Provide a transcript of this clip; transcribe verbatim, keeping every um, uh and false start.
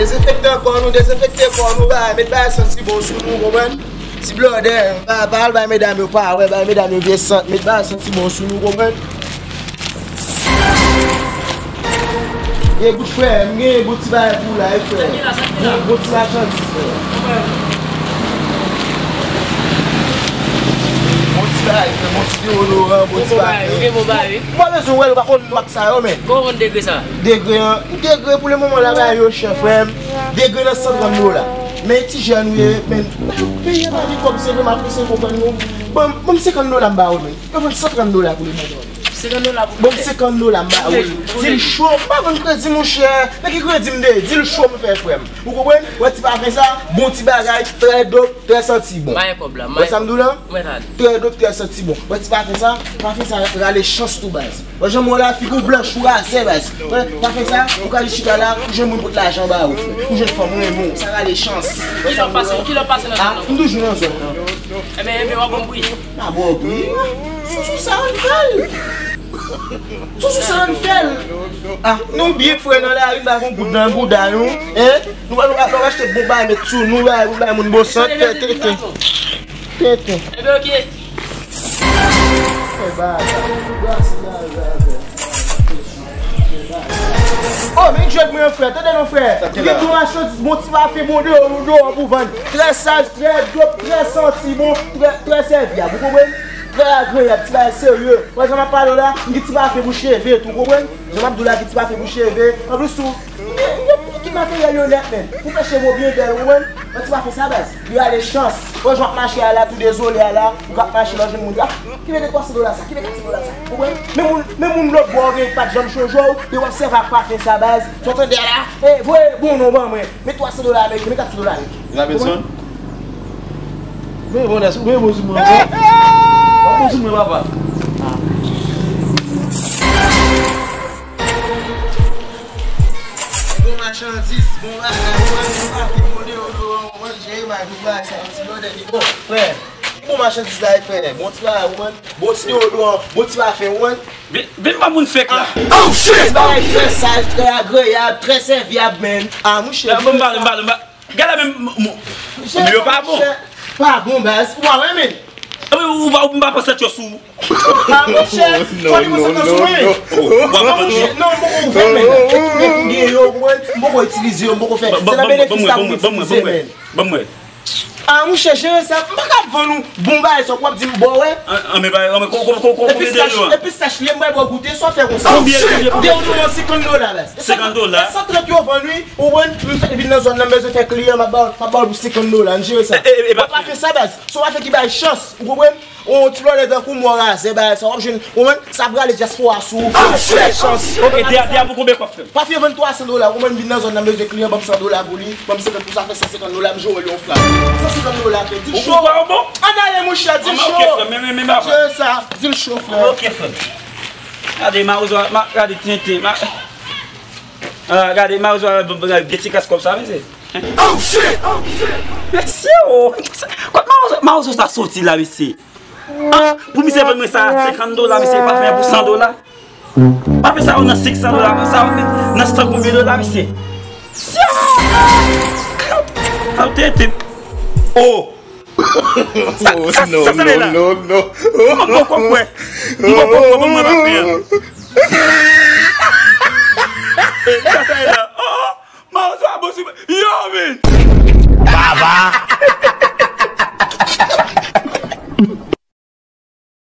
Dezenfekte kò nou, dezenfekte kò nou, bay, met bagay santi bon sou nou, konprann? Ti blòdè, pa, pa al bay medam yo pawè, bay medam yo vye sant, met bagay santi bon sou nou, konprann? Gen bout frè, m gen bout ti bagay pou w la, wi, frè. Sa ki la, sa ki la? Gen bout ti machandiz, frè. Bon ti bagay, frè, bon ti deodoran, bon ti pafè. Ou gen bon bagay, wi. M pa bezwen wè l, ou pa konn mak sa yo, men. Kòman w konn degre sa? Degre an, degre pou le moman la, bagay yo chè, frè m. Degre nan san trant dola. Men ti jèn ou ye, men. Peyi a pa gen kòb, se vre, m apresye konprann nou. Bon, bon, senkant dola m ba ou, men. Yo vann san trant dola pou le moman. Senkant dola pou... Bon, senkant dola m ba ou. Di l cho, m pa vann kredi, monchè. Nan ki kredi m te ye? Di l cho m fè, frè m. Ou konprann? Wè ti pafè sa, bon ti bagay, trè dop, trè santi bon. Mayen kòb la. Wè sa m di w la? Trè dop, trè santi bon. Wè ti pafè sa, pafè sa rale chans tou, baz. Wè jan mwen la, figi w blanch, ou razè, baz. Wè, pafè sa, ou ka vin chita la, ou jwenn moun pot lajan ba ou, frè. Ou jwenn fanm renmen w, sa rale chans. Wè sa m di w la? Ki lè w pase nan zòn nan? M toujou nan zòn nan. Enben, enben, w ap ban m pri. M ap ba w pri. Sousou sa, ann fè l. Sousou sa, ann fè l. Ah, nou byen frè nan lari, m pa gon goud nan bouda nou. Hein? Nou pa, nou pa, nou pa achte bon bagay, met sou nou, bay, bay moun bon sant, fè tenten. Tenten. Enben, ok. Fè bagay. Oh, men jwèt mwen, frè. Tande non, frè. Gen bon machandiz, bon ti pafè, bon deyò, deyò pou vann. Trè saj, trè dop, trè santi bon, trè, trè sèvyab. Ou konprann? Trè agreyab, ti bagay serye. Wè jan m ap pale w la, m gen ti pafè pou cheve tou, konprann? Jan m ap di w la, gen ti pafè pou cheve. Anplis tou, m gen, m gen tout materyèl yo nèt, men. Pou fè cheve w byen bèl, ou konprann? Yon ti pafè sa, baz. Li rale chans. Wè jan w ap mache a la, tou dezole a la, ou k ap mache la, w jwenn moun di, ah, ki mete twa san dola sa, ki mete kat san dola sa. Ou konprann? Men moun, men moun lòt bò, gen pa t janm chonje w, e w ap sèvi ak pafè sa, baz. Sa w tande a la, e, voye bon non ban mwen. Met twa san dola ameriken, met kat san dola ameriken. Ou konprann? Ou konprann? Men bon, ou gen bon sou mwen, bon. W ap bon sou mwen, papa. Bon machandiz, bon bagay, bon bagay, bon bagay, bon bagay, bon bagay, sa, yon ti blòdè ki bon. Frè, bon machandiz la, frè, bon ti bagay, ou konprann? Bon ti deodoran, bon ti pafè, ou konprann? Vin, vin ban moun fèk la. Ah, oh, shit! Bagay trè saj, trè agreyab, trè sèvyab, man. Ah, mouche, ban m pale, ban m pale, ban m pale. Gade la menm, m, m, m, yo pa bon. Pa bon, baz. Ou pa renmen? Epi ou pa, ou pa panse tyo sou. Ah, monchè, fò li pran sa nan sou mwen. Oh, ou pa panse. Non, m poko ouvè l, men. Tout men pou gen yo, ou konprann? M poko itilize yo, m poko fè. Se nan benefis la pou m itilize, men. Ban mwen. Ah, monchè, jere sa. M pa ka vann ou bon bagay sa, w ap di m bon, wè. An, an, men bagay, an, men ko, ko, ko, ko, konbyen de yo, an? Epi sach, epi sach, li, m bay bò goute, sa w fè konsa. Konbyen, konbyen, konbyen? Deodoran senkant dola, baz. Senkant dola? E san trant yo vann, wi. Ou konprann? M fè, vin nan zòn nan, m bezwen fè kliyan, m ap ba w, m ap ba w pou senkant dola, n jere sa. E, e, e, pafè sa, baz. Se yon pafè ki bay chans, ou konprann? Yon ti flannè tankou mwen, razè, bagay sa, w ap jwenn, ou konprann? Sa prale dyaspora sou ou, frè. Bay chans. Ok, deja, deja pou konbyen kòb, frè? Pafè vann twa san dola, ou konprann? Vin nan zòn nan, m bezwen kliyan, ban m san dola pou li, ban m senkant pou sa fè san senkant dola, m jere l yon fwa. San senkant dola, frè. Di l cho. Ou, ou pa bon? Ann ale, monchè, di l cho. Ok, frè, men, men, men, men, jere sa, di l cho, frè. Ok, frè. Gade, mawozo, ma, gade, tenten, ma. Ah, gade, mawozo, gade, gen ti kras kòb sa, mesye. Oh, shit! Oh, shit! Mesye, oh! Kot mawozo, mawozo sa soti la, mesye? Ah, pou misye vann mwen sa, senkant dola, misye pa fè pou san dola. Pa fè sa, ou nan senk san dola, sa, ou nan san konbyen dola, mesye? Sa, sa, te, te. Oh! Sa, sa, sa, sa, sa, la. Non, non, non. M poko kwè. M poko kwè, ban mwen pafè an. Sa, sa, la.